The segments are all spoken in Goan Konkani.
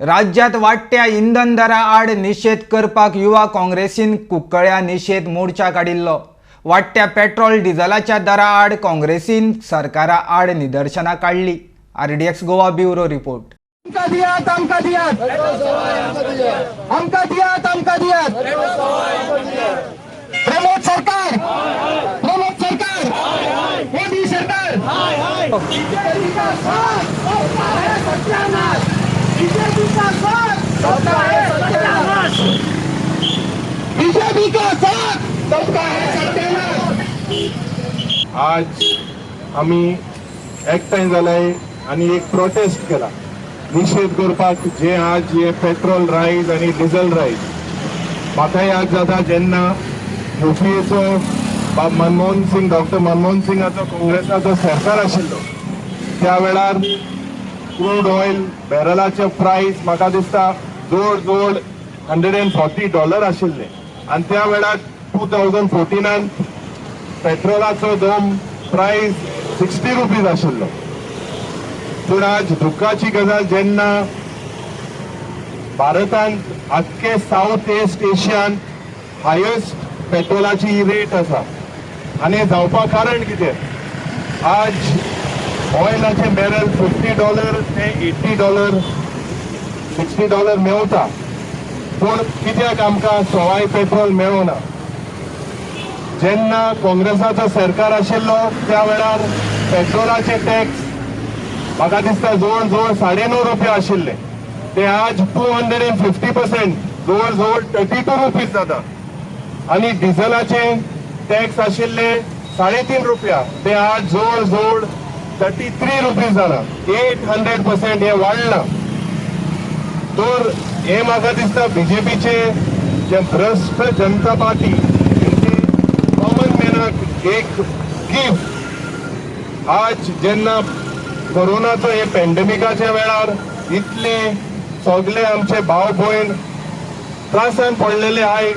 राज्यात वाडट्या इंधन दरा आड निशेध करपाक युवा काँग्रेसीन कुंकळ्यां निशेध मोर्चा काडिल्लो. वाडट्या पेट्रोल डिझलाच्या दरा आड काँग्रेसीन सरकारा आड निदर्शनां काडली. RDX Goa bureau report. आमकां दियात, आमकां दियात, आमकां दियात, आमकां दियात. प्रमोद सरकार, प्रमोद सरकार, मोदी सरकार. बीजेपी का साथ, सबका है सत्यानाश. बीजेपी का साथ, सबका है सत्यानाश. बीजेपी का साथ, सबका है सत्यानाश. आज आमी एकठांय जाले आनी एक प्रोटेस्ट केला निशेध करपाक जे आज हे पेट्रोल रायज आनी डिझल रायज. म्हाका याद जाता, जेन्ना युपीएचो बाब मनमोहन सिंग, डॉक्टर मनमोहन सिंगाचो काँग्रेसाचो सरकार आशिल्लो, त्या वेळार क्रूड ऑयल बॅरलाचे प्रायस म्हाका दिसता जवळ जवळ $140 आशिल्ले आनी त्या वेळार 2014नान पेट्रोलाचो दोम प्रायस ₹60 आशिल्लो. पूण आज दुख्खाची गजाल, जेन्ना भारतांत आख्खे सावथ ईस्ट एशियान हायस्ट पेट्रोलाची रेट आसा आनी जावपा कारण कितें? आज ऑयलाचे बॅरल $50 ते $80, $60 मेवता, पूण कित्याक आमकां सवाय पेट्रोल मेळना? जेन्ना काँग्रेसाचो सरकार आशिल्लो, त्या वेळार पेट्रोलाचे टॅक्स म्हाका दिसता जवळ जवळ 9.5 रुपया आशिल्ले, ते आज 250%, जवळ जवळ ₹32 जाता आनी डिझलाचे टॅक्स आशिल्ले 3.5 रुपया, ते आज जवळ जवळ ₹33 जाला. 800% हे वाडलां. तर हे म्हाका दिसता बीजेपीचे जे भ्रष्ट जनता पार्टी, कॉमन मॅनाक एक गिफ्ट. आज जेन्ना कोरोनाचो हे पॅन्डेमिकाच्या वेळार इतले सगळे आमचे भाव भयण त्रासान पडलेले आहाय,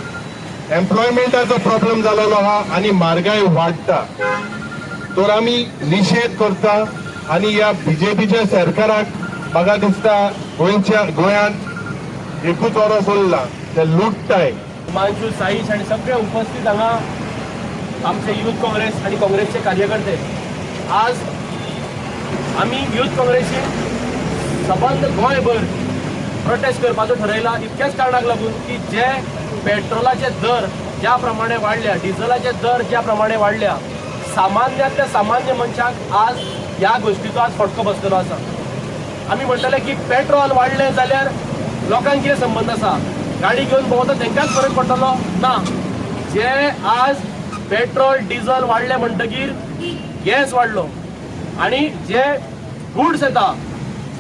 एम्प्लॉयमेंटाचो प्रॉब्लम जालेलो आहा आनी म्हारगाय वाडटा, तर आमी निशेध करता आनी ह्या बीजेपीच्या सरकाराक म्हाका दिसता गोंयच्या गोंयांत एकूच वरस उरला, ते लुटताय. हिमांशू, साईश आणि सगळे उपस्थित हांगा आमचे युथ काँग्रेस आणि काँग्रेसचे कार्यकर्ते, आज आमी युथ काँग्रेसीन सबंद गोंयभर प्रोटेस्ट करपाचो ठरयला, इतक्याच कारणाक लागून की जे पेट्रोलाचे दर ज्या प्रमाणे वाडल्या, डिझलाचे दर ज्या प्रमाणे वाडल्या, सामान्यांतल्या सामान्य मनशाक आज ह्या गोश्टीचो आज फटको बसलेलो आसा. आमी म्हणटले की पेट्रोल वाडलें जाल्यार लोकांक कितें संबंद आसा? गाडी घेवन भोंवता तांकांच फरक पडटलो ना. जे आज पेट्रोल डिझल वाडलें म्हणटगीर गॅस वाडलो आनी जे गुड्स येता,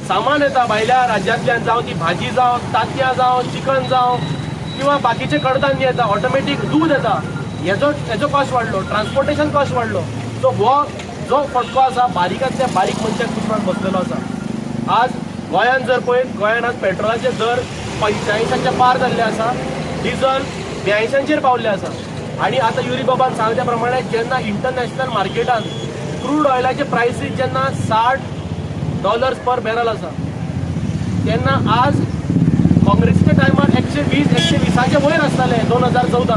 सामान येता भायल्या राज्यांतल्यान, जावं ती भाजी जावं, तांतयां जावं, चिकन जावं किंवा बाकीचे कडधान्य येता, ऑटोमॅटीक दूद येता, हेजो कॉस्ट वाडलो, ट्रान्सपोर्टेशन कॉस्ट वाडलो. सो हो जो फटको आसा, बारीकांतल्या बारीक मनशाक कुसपाक बसलेलो आसा. आज गोंयांत जर पळयत, गोंयांत आज पेट्रोलाचे दर 85च्या पार जाल्ले आसा, डिझल 82च्यार पावल्ले आसा आनी आतां युरी बाबान सांगल्या त्या प्रमाणे जेन्ना इंटरनॅशनल मार्केटान क्रूड ऑयलाचे प्रायसीस जेन्ना $60 पर बॅरल आसा, तेन्ना आज काँग्रेसीच्या टायमार 120, 120ाचे वयर आसताले 2014न.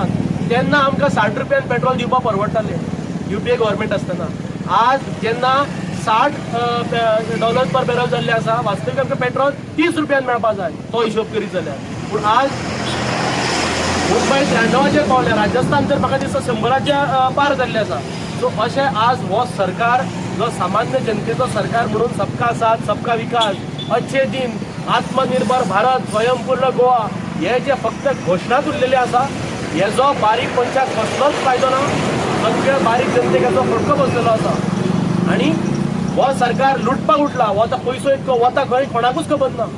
तेन्ना आमकां 60 रुपयान पेट्रोल दिवपाक परवडटालें युपीए गव्हर्मेंट आसतना. आज जेन्ना $60 पर बॅरल जाल्ले आसा, वास्तवीक आमकां पेट्रोल 30 रुपयान मेळपा जाय तो हिशोब करीत जाल्यार, पूण आज मुंबय 93चेर पावल्या, राजस्थान तर म्हाका दिसता 100च्या पार जाल्ले आसा. सो अशें आज हो सरकार जो सामान्य जनतेचो सरकार म्हणून सबका साथ, सबका विकास, अच्छे दिन, आत्मनिर्भर भारत, स्वयंपूर्ण गोवा हे जे फक्त घोशणाच उरलेले आसा, हेजो बारीक मनशाक कसलोच फायदो ना. सगळे बारीक जनतेक हेजो फटको बसलेलो आसा आनी हो सरकार लुटपाक उठला. हो आतां पयसो इतको वता खंय, कोणाकूच खबर ना.